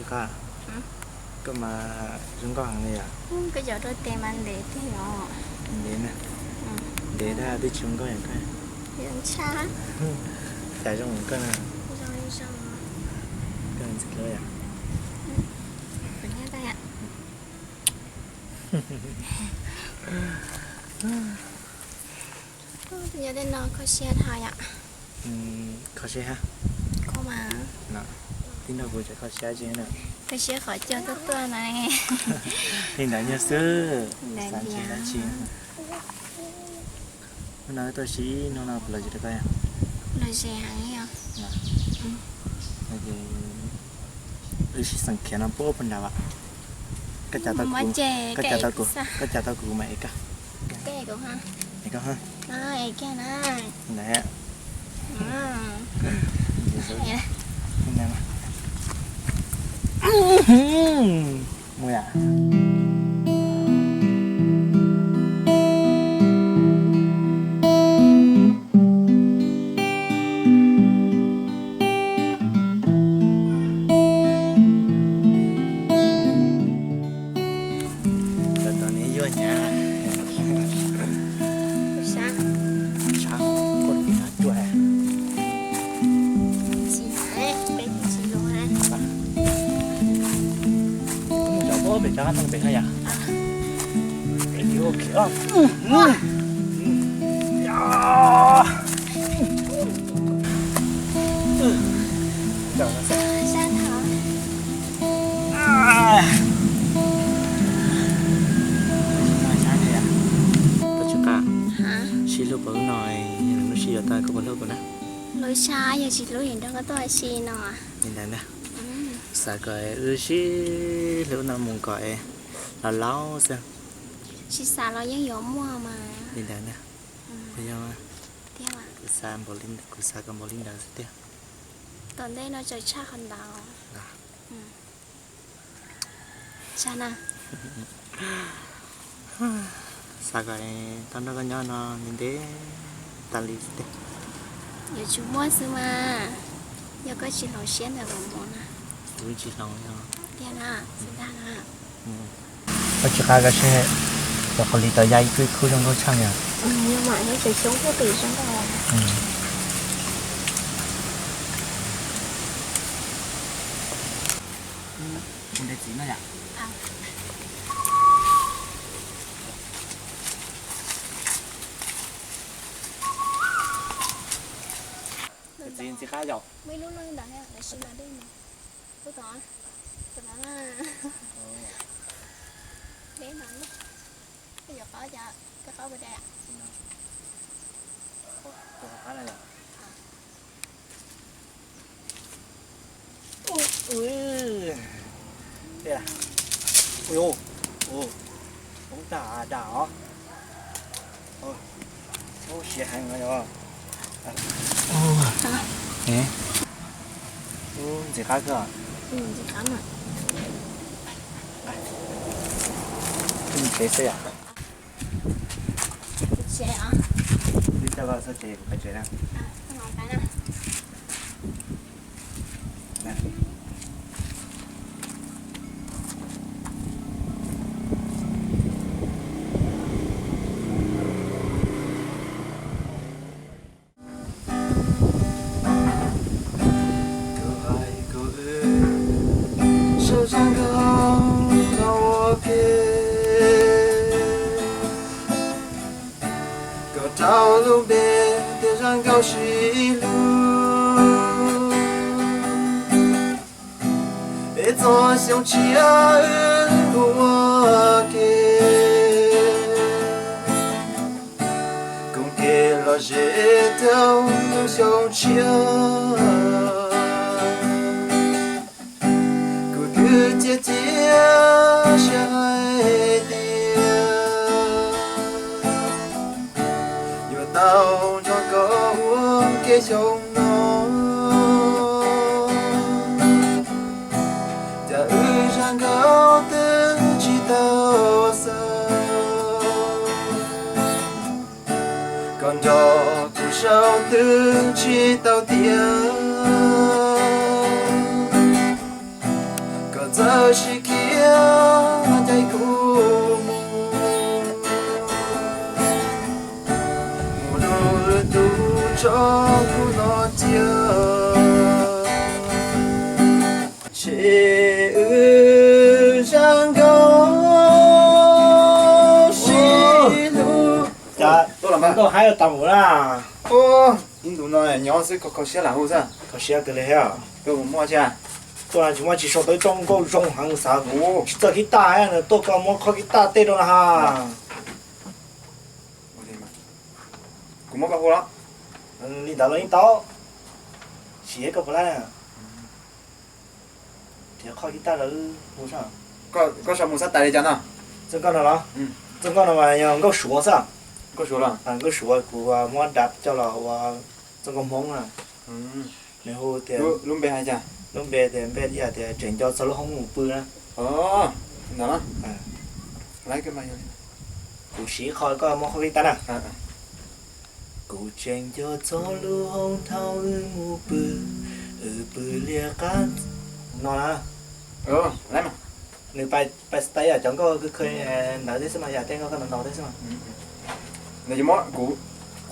Qab, koj mas zoo nkauj heev li yom. Koj cov rau tes mas ntev tiag os. Ntev na. Ntev dag twb tsis zoo nkauj yom koj. Cas zoo koj na. Koj ntxim hlub yom. Nyob tej no kho siab dhau yom. Kho siab hab. Tib nrog kuv tseem kho siab tsis na. Kho siab qhov coj tuaj tuaj na. Li ntawd nyuag xwb. Xav ntshe dab tsi. Hnub no wb tuaj sib hnub no puas lom zem rau koj? Lom zem heev li os. Wb sib xeem khiav no puag puag nrad as. Koj cas tau kuv, koj cas tau kuv mas es koj. Es koj ha. Ntawd. Mus yam. Ntawm no ne yuag nyav. Sab, sab, koj tus nas cuaj. Cov pem sab no pem no yom. Pem no khiav. Koj tsis qab sib hlub puas lub no, lub sij yuav tag koj puas hlub kuv na? Lub sij yog tsis hlub yus nrog koj tuaj ua si no. Li ntawd ntag. Xav kom wb sib hlub no mus kom laus laus xwb. Tsis xav los yeej yuav muaj mas. Li ntawd ntag. Yog, kuv xav kom npaum li ntawd xwb tiag. Tom ntej no tseem tshaj qhov ntawd. Xav kom tau nrog koj nyob no ntev ntev tas li xwb tiag. Yuav tsum muaj xwb mas, yog koj tsis hloov siab ntawm mus mus na. Kuv tsis hloov li os. Tiag na, xav dag na. Koj tsis qab koj seb, cov qhov li tau ya ib khub ib khub zoo nkauj tshaj yom. Kuv nte txiv no yom. Txiv, txiv qab yom. Ui, ui, ui, ub, dag dag os. Ub, siav heev no yog. Ub, ntxim qab kawg. Ntxim qab xwb yom. Wb coj koj txog tsev kuv pais tsev na. Koj hais kom wb sawv zaj nkauj no ua ke, koj rau lub npe tias zaj nkauj sib hlub. Es txog xyoo tshiab wb mus ua ke, koom kev lom zem rau xyoo tshiab. Kuv twb cia cia siab hais tias yuav tau nrog koj ua ke xyoo no, cas wb zaj nkauj twb tsis tau xaus. Koj nrog kuv sau twb tsis tau tiav. Txawj sib khiav caij kuv mus, mus rau lwm tus tso kuv no cia. Ces wb zaj nkauj sib hlub. Cas nkauj haib tau mus na. Ib ntus no nyob xwb kho kho siab lam hu xwb. Kho siab kawg li thiab. Tuaj mus muaj thiab. Tuaj tsis muaj tsis sau tau ib tsob nkauj zoo heev xav tsis txawj kib taj nws tuaj koj muab kho kib taj tej rau na ha. Kuv muab koj hu los? Li ntawd los yeej tau. Sim koj puas laib. Kho kib taj rau hu. Koj sau mus xab tais li cas no? Txoj nkauj no los? Txoj nkauj no mas yog nkauj suav xwb. Nkauj suav los? Nkauj suav kuv muab dab coj los ua txoj nkauj hmoob na. Nws hu tias, lub npe hais cas? Lub npe tias, npe ib yam tias tseem nco txog lub hoob mus pw na. Kuv siv qho koj muab qhov kib taj na. Kuv tseem nco txog lub hoob thaum wb mus pw, wb pw liab qab no na. Nws pais xab tais yam cov nkauj khw khw ntawd thiab xwb mas, yam tej nkauj koj ntau thiab xwb mas. Kuv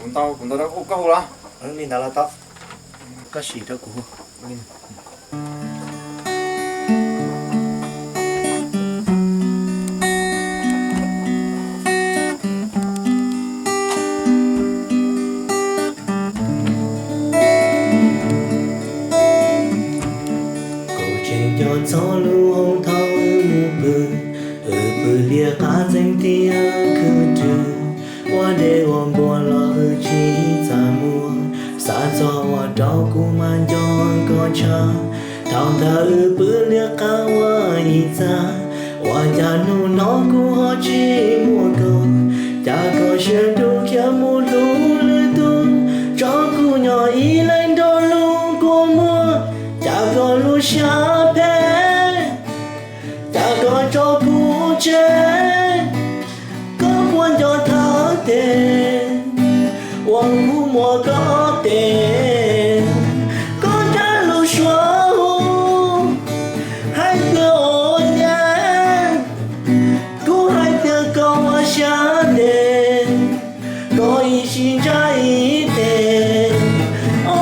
ntau, kuv ntau rau koj hu los? Li ntawd los tau. Koj sim rau kuv. Kuv tseem nco txog lub hoob thaum wb mus pw, wb pw liab qab tseem tiaj khwb rwg, ua dej ua npua los wb tsis txaj muag, xav txog ua rau kuv mas nco koj tshaj. Thaum ntawd wb pw liab qab ua ib txaj, ua cas hnub no kuv ho tsis muaj koj, cas koj siab dub khiav mus hlub lwm tus, tso kuv nyob ib leeg nrog lub kua muag, cas koj lub siab phem, cas koj tso kuv tseg, koj puas nco thawj tes uas kuv muab koj tes, koj nrog lub suab hu hais tias o yej, kuv hais tias koj ua siab ntev, koj ib sij ntsa ib tes, o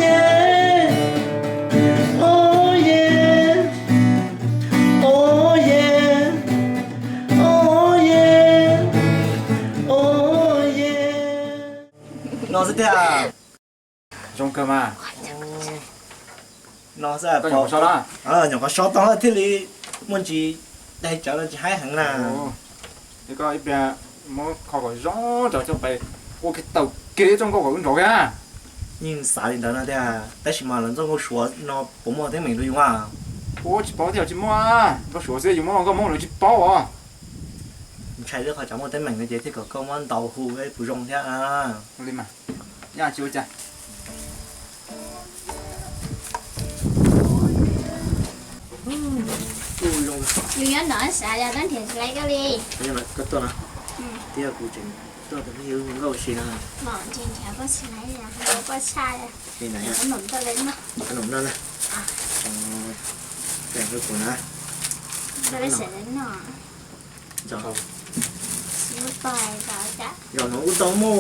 yej, o yej, o yej, o yej, o yej. No xwb tiag. Zoo kawg mas. No xwb, nyuam qhuav so tau thiaj li muaj ntsis dai tsawv no tsis haib heev na. Koj ib pliag muab kho kom zoo tso coj pais ua kiag tawm kev txoj nkauj kom wb nrov thiab. Yeej xav li ntawd no tiag, tab sis mas lawv txoj nkauj suav no puas muaj teeb meem rau yus a? Ua tsis paub tias tsis muaj, nkauj suav xwb yus muab nkauj hmoob lawv tsis paub os. Ntshai lawv qhov tsam muaj teeb meem no ces thiaj kom koj muab ntaus hu puas zoo thiab. Li mas, tsis ua cas. Yus nyob no xav yog tab nrhiav tsis laiv koj li. Koj tuaj na, twb yog kuv tseem tuaj tus phooj ywg nkauj si no. Li ntawd, qab num no na, koj kuv na. Zaum no ub tau muaj.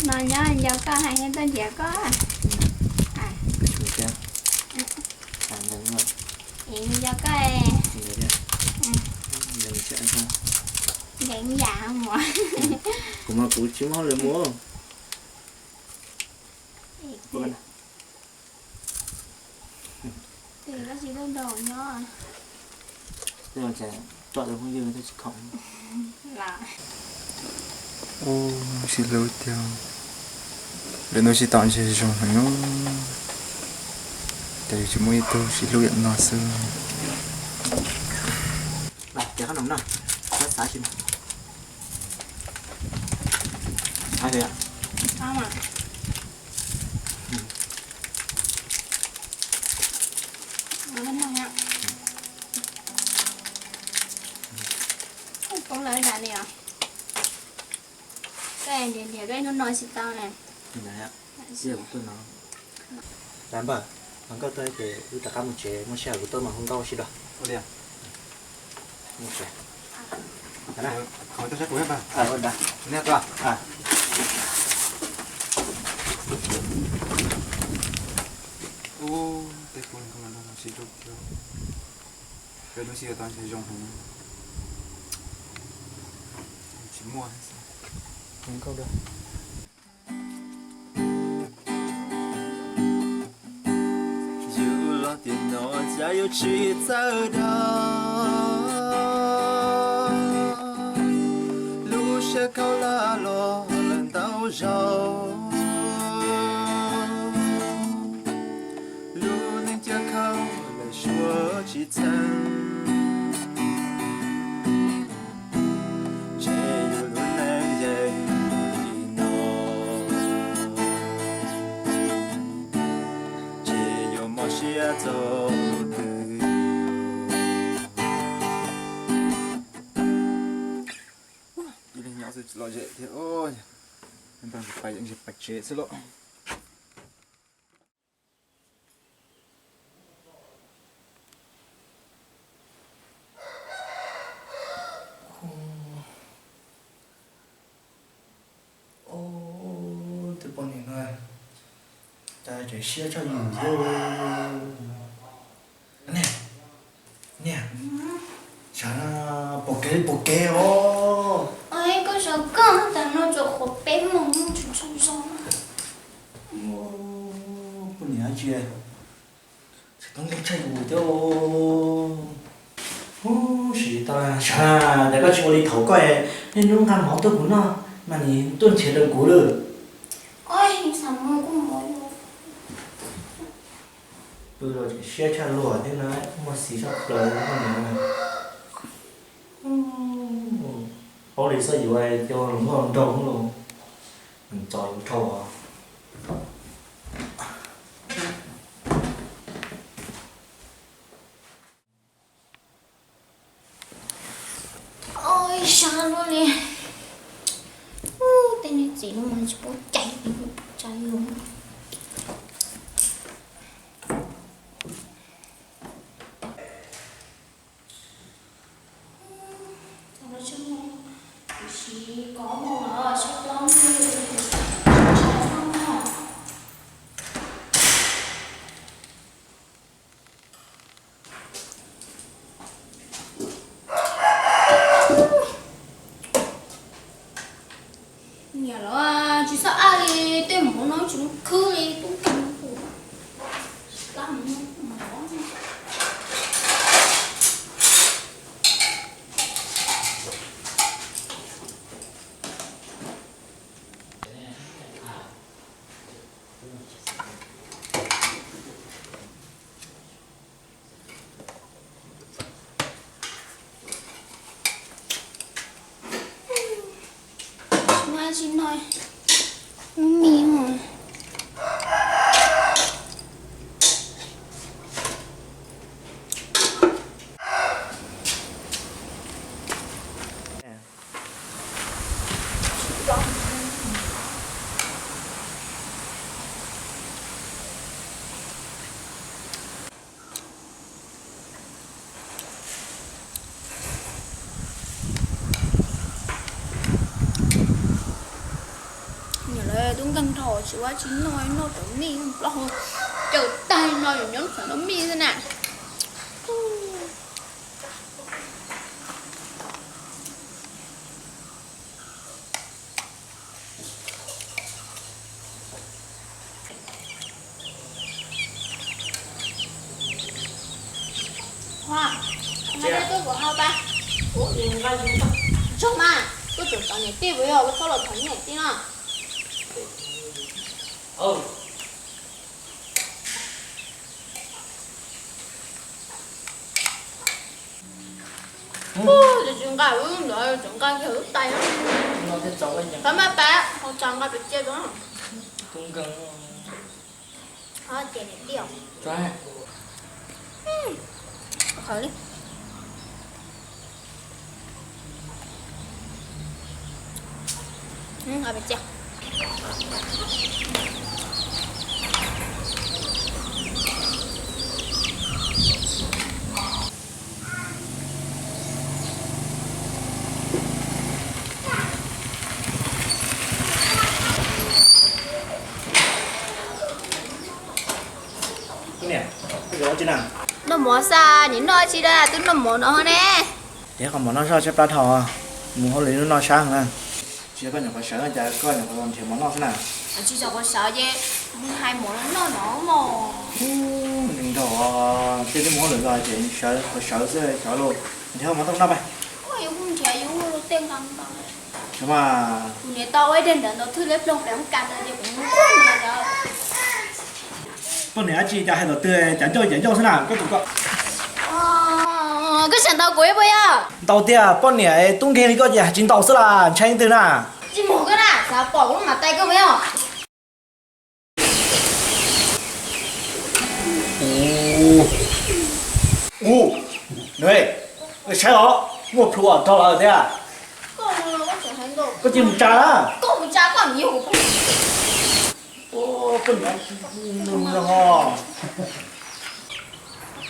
No nyob nco koj hais thiab tuaj nrhiav koj. Nco koj. Nkees yam mus. Kuv mas kuv tsis muaj hauj lwm mus. Tsis nrog nyob. Tsis khoom. Ub, sib hlub tiag. Lwm hnub sib tau ntshe zoo heev. Ces yus tsis muaj ib tug sib hlub yam no xwb. Tias qab no na, xav xav tsis. Hais tias, Nram ne os. Koj nrhiav nrhiav koj hnub no tsis tau ne. Dab npawg, los nkauj tuaj ces wb rov qab mus tsev, muaj sij hawm kuv tuaj mas hu nkauj ua si dua. Ub, tej kua no sib hlub thiab. Peb lub sij hawm tau ntshe zoo heev. Tsis muaj. Zoo nkauj da. Yus los tiam no cas yuav tsis txawj dag, lub siab khaub hlab los lawm ntau zaus, lub neej cia khaub lawm suav tsis txheej. Ntshe yus lub neej yeej li no, ntshe yuav mob siab txog twg. Ib leeg nyob xwb tsis lom zem thiab, npawg pais yeej tsis pais tsev xwb lauj. Tus poj niam no cas tseem siab tshaj yus thiab. Niam, niam, sav pom kev pom kev os. Koj sav koj tas no tsuas qhuav peb moos tsis tshua zoo. Poj niam dab tsi tseem tub nkeeg tshaj yus thiab. Huv si tau sav tias koj tsis ua li thaum koj niaj hnub nqa mov tuaj kuv noj mas nim tuaj nrhiav raws kuv lawm. Pw los tseem siab tshaj luag thiab na, muaj xiv tshaj plaws poj niam na. Paub li xyov yuav coj los noj nrog los txom yus dhau. Oj, sab luaj li. Tej niag txiv no mas tsis paub caiv, tsis paub caiv los. Tam no tsawg moos? Tam sim kaum moos lawm, tsawg plaub moos, tsawg plaub moos. Niam lawv tsis txhob ab li, tej mov no tsis muaj khwb li, tub nkeeg hu. Tsis noj lub mis os. Niam lawv tub nkeeg dhau tsis ua tsis noj, noj cov mij plaub hau, cawm tag no yus nyob xav noj mij xwb na. Nqa tuaj kuv hau pab. Tso mas, tuaj tseem thov niam tij puas yog, txhob los thov niam tij no. Ub, tsis nqa lub ntawd, tseem nqa kiag lub tais. Qhov mas pab, qhov tsav nqa pem cia rau. Qhov tias niam tij os. Qhov li. Noj mov xwb, nim noj tsis dab twb noj mov no ne. Tias qhov mov noj zoj tshaib plab dhau, mus hauj lwm hnub no sab heev na. Tsis yog koj nyuam qhuav sawv, cas koj nyuam qhuav nrhiav mov noj xwb na? Tsis yog qhuav sawv ces hais mov noj no mog. Nrog tej twb mus hauj lwm los ces sawv, qhuav sawv xwb sawv los nrhiav mov tuaj noj pab. Kuv niam tau ua ib daim ntawv ntau thwj liab ploog pem hoob kas ntawd ces kuv mus kuaj nws lawm. Poj niam dab tsi cas hais tom twg cas ncauj cas ncauj xwb na koj tus ko. Koj xav ntaus kuv ib puas yog? Ntaus tiag, poj niam tub nkeeg li koj ces hais tsis ntaus xwb las, ntshai leej twg na. Tsis mus koj na, xav pom kuv lub mav tais koj puas yog? Ub, nws, saib os, muaj plhu rau lawm thiab. Koj cia mus tsa na. Koj mus tsa koj mus yug. Poj niam no.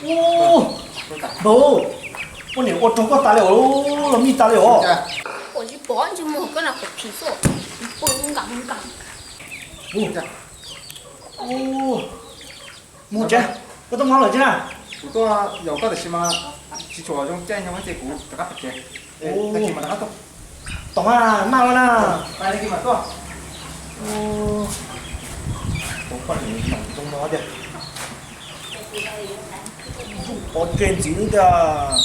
Ub, poj niam ua raug koj tas li os, los mij tas li os. Ua tsis pom, tsis mus koj na, qhov phim xwb, pw nkam nkam. Mus tsev, koj tuaj mus lawm tsev na. Kuv tuaj yaum koj tiam sis mas tsis tshua zoo caij nyob ces kuv rov qab pem tsev. Tag kis mas rov qab tuaj. Tom mas maj los na. Pais tag kis mam tuaj. Poj niam no zoo no tiag. Pov tseg ntxiv tiag.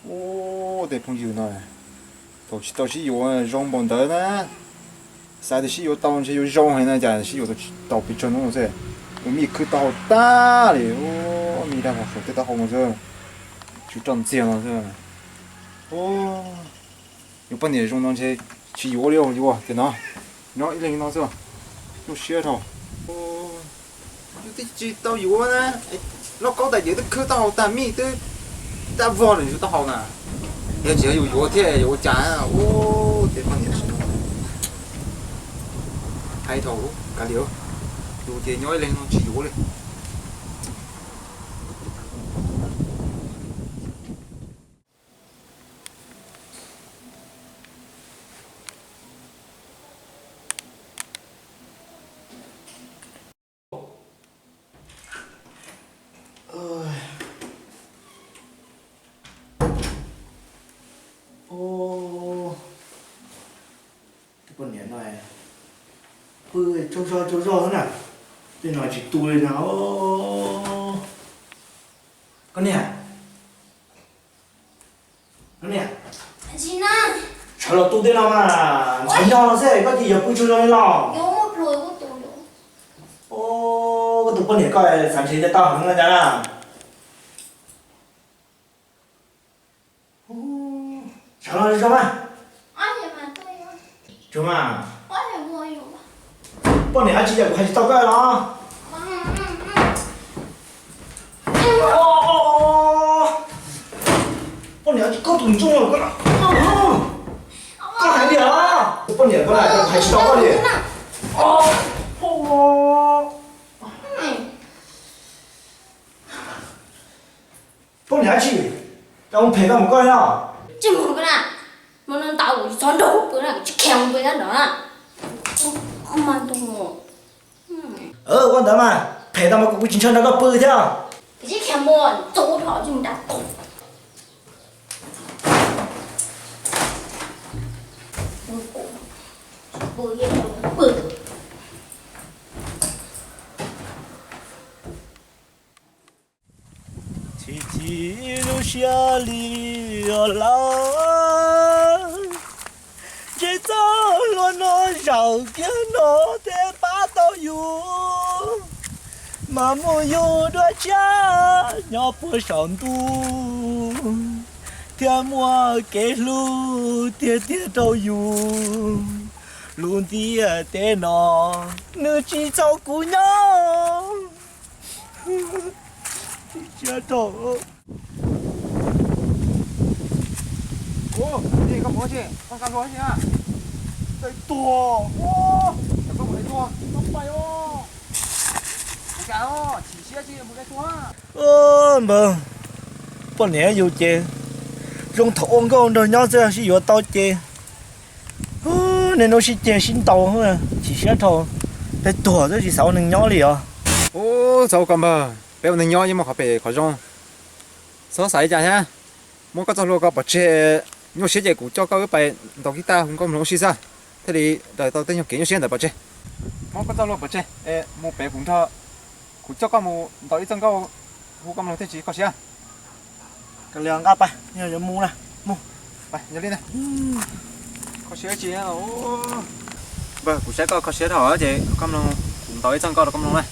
Ub, tej phooj ywg no, thaum tsis tau sib yuav zoo npaum ntawd na. Xav tias sib yuav tau ntshe yuav zoo heev na, cas sib yuav tau pes tsawg hnub xwb, ua mij khwb taub hau tag li, ua mij dab vog saum tej taub hau no xwb, tsw roj ntxiag no xwb. Yuav poj niam zoo no ntshe tsis yuav li, yuav tias no, nyob ib leeg no xwb, nyuaj siab dhau. Yus twb tsis tau yuav na, loj kaub tas ces twb khwb taub hau tag mij twb dab vog lawm yus taub hau na. Yog tsis yog yus yuav thiab yuav ua cas? Ub, tej poj niam sim no hais thaum kav liam, yus ces nyob ib leeg no tsis yuav li. Tus poj niam no pw tsaug zog tsaug zog xwb na, tej no tsis tu li no. Koj niam, koj niam, sawv los tu tej no mas, ntxhov nyob no xwb koj cia li pw tsaug zog li los. Koj tus poj niam koj xav ntshe nco tau heev no cas na. Sawv los zoo mas. Tsuag mas. Poj niam dab tsi cas kuv hais tsis tau koj los? Poj niam dab tsi koj tus ntsuj, koj hais li os. Poj niam koj na, kuv hais tsis tau koj li. Poj niam dab tsi, cas ua phem tau mus koj no? Tsis mus koj na, hmo no ntau kuv tsis txhob nrog kuv pw na, kuv tsis kheev mus pw nrog na. Ua ntawd mas, phem tau mas kuv tsis ntshaw nrog koj pw thiab. Kuv tsis kheev mus, txo dhau tsis mus nrog kuv pw, pw. Chim chim lub siab li os lawm, ntshe txoj hlua no zaum kiag no thiaj pab tau yus, mas muaj yus dua tshiab nyob puag saum ntuj, thiaj muaj kev hlub tiag tiag rau yus. Lub ntiaj teb no nws tsis txaus kuv nyob. Siab rau. Ua, koj mus ua si, koj nqa hlua si na. Dai tuag. Koj mus dai tuag, koj pais os. Kuv cas os, chim siab tsis mus dai tuag. Npawg, poj niam yus ces zoo thaum ua nkauj nraug nyob xwb, sib yuav tau ces niaj hnub sib ceg sib ntaus, chim siab dhau. Dai tuag xwb tsis xav ua neeg nyob li os. Ub, txhob ua koj npawg, peb ua neeg nyob yeej muaj qhov phem qhov zoo. Txhob xav li cas thiab. Muab koj txoj hlua ko pov tseg, nyuaj siab ces kuv coj koj wb pais ntaus kib taj hu nkauj mloog ua si xwb, thiaj li daws tau tej nyuag kev nyuaj siab ntawd pov tseg. Muab koj txoj hlua pov tseg es mus pem kuv nrog, kuv coj koj mus ntaus ib txoj nkauj hu nkauj mloog thiaj tsis kho siab. Kav liam nqa pais, yog yuav mus na, mus. Pais, yog li na. Kho siab tsis, npawg, kuv saib koj kho siab dhau ces koj mloog, kuv ntaus ib txoj nkauj rau koj mloog na.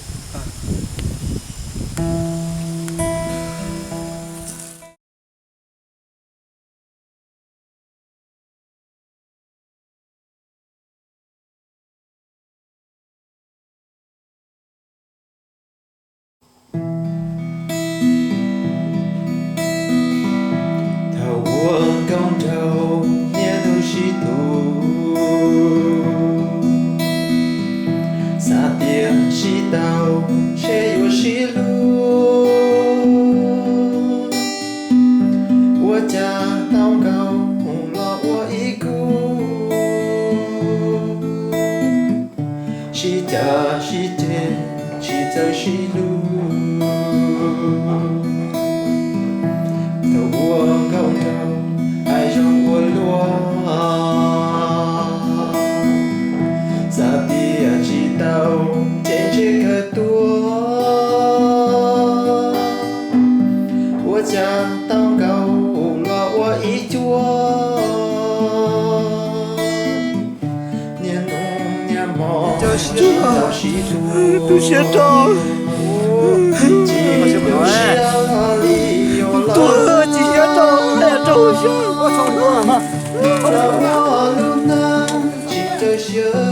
Thaum ua nkauj nraug niaj hnub sib hlub, xav tias sib tau ntshe yuav sib hlub, ua cas tau nkauj los ua ib khub. Sib cav sib ceg, tsis txawj sib hlub. Thaum ua nkauj nraug, hais zoo ua luaj, xav tias tsis tau, ces ntshe kawg tuag. Ua cas tau nkauj los ua ib cuab. Niaj hnub niaj hmo sib tau sib hlub. Tu siab rau. Tsis tu siab li yuav los, tsis siab rau, rau siab. Rau ua lub neej tsis rau siab.